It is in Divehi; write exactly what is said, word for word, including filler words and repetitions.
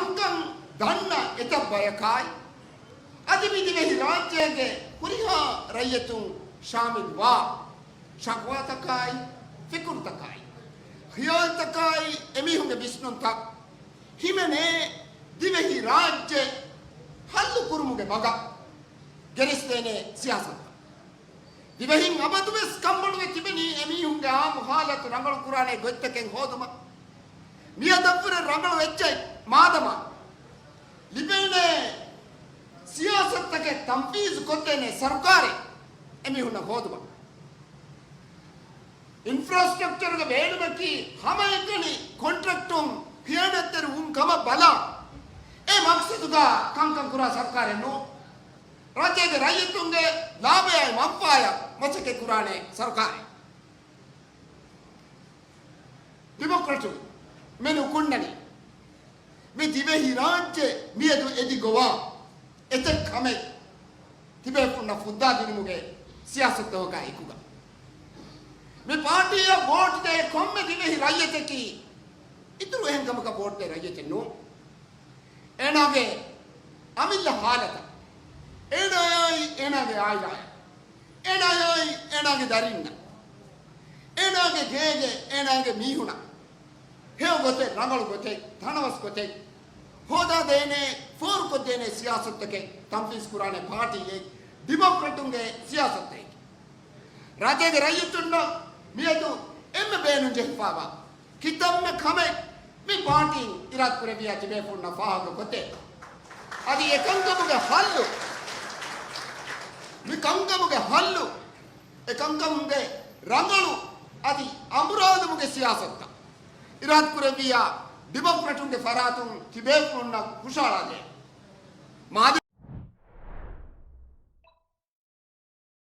ކަންކަން ދަންނަ އެތައް ބަޔަކާއި، އަދި މި ދިވެހި ރާއްޖޭގެ ހުރިހާ ރައްޔިތުން ޝާމިލްވާ ޝަކުވާތަކާއި، ފިކުރުތަކާއި، ޚިޔާލްތަކާއި، އެމީހުންގެ ވިސްނުންތައް ހިމެނޭ ދިވެހި ރާއްޖެ ހައްލު ކުރުމުގެ މަގަށް ގެނެސްދޭނެ ސިޔާސަތުތައް. ދިވެހިން އަބަދުވެސް ކަންބޮޑުވެ ތިބެނީ އެމީހުންގެ އާއްމު ހާލަތު ރަނގަޅު ކުރާނެ ގޮތްތަކެއް ހޯދުމަށް. މިއަދަށްވުރެ ރަނގަޅު އެއްޗެއް މާދަމާ ލިބޭނެ ސިޔާސަތުތަކެއް ތަންފީޒު ކޮށްދޭނެ ސަރުކާރެއް އެމީހުންނަށް ހޯދުމަށް. އިންފްރާސްޓްރަކްޗަރުގެ ބޭނުމަކީ ހަމައެކަނި ކޮންޓްރެކްޓުން ޚިޔާނަތްތެރި ވުން ކަމަށް ބަލާ، އެ މަޤްޞަދުގަ ކަންކަން ކުރާ ސަރުކާރެއް ނޫން. ރާއްޖޭގެ ރައްޔިތުންގެ ލާބަޔާއި މަންފާޔަށް މަސައްކަތް ކުރާނެ ސަރުކާރެއް. ޑިމޮކްރެޓުން މެނު ކުންނަނީ މި ދިވެހި ރާއްޖެ މިއަދު އެދި ގޮވާ އެތައް ކަމެއް ތިބޭފުޅުންނަށް ފުއްދާދިނުމުގެ ސިޔާސަތުތަކާ އެކުގަ. މި ޕާޓީއަށް ވޯޓް ދޭ ކޮންމެ ދިވެހި ރައްޔިތަކީ އިތުރު އެހެން ކަމަކަށް ވޯޓް ދޭ ރައްޔިތެއް ނޫން. އޭނާގެ އަމިއްލަ ހާލަތަށް، އޭނާއާއި އޭނާގެ އާއިލާއަށް، އޭނާއާއި އޭނާގެ ދަރިންނަށް، އޭނާގެ ގޭގެ އޭނާގެ މީހުނަށް ހެޔޮ ގޮތެއް، ރަނގަޅު ގޮތެއް، ތަނަވަސް ގޮތެއް ހޯދާދޭނެ، ފޯރުކޮށްދޭނެ ސިޔާސަތުތަކެއް ތަންފީޒު ކުރާނެ ޕާޓީއެއް ޑިމޮކްރެޓުންގެ ސިޔާސަތުތަކެއް. ރާއްޖޭގެ ރައްޔިތުންނަށް މިއަދު އެންމެ ބޭނުން ޖެހިފައިވާ ކިތަންމެ ކަމެއް މި ޕާޓީން އިރާދަކުރެއްވިއްޔާ ތިބޭފުޅުންނަށް ފާހަގަކޮށްދޭ. އަދި އެކަންކަމުގެ ހައްލު، މި ކަންކަމުގެ ހައްލު، އެ ކަންކަމުގެ ރަނގަޅު އަދި އަނބުރާލުމުގެ ސިޔާސަތުތައް އިރާދަކުރެއްވިއްޔާ ޑިމޮކްރެޓުންގެ ފަރާތުން ތިބޭފުޅުންނަށް ހުށަހަޅާދޭ. މާލެ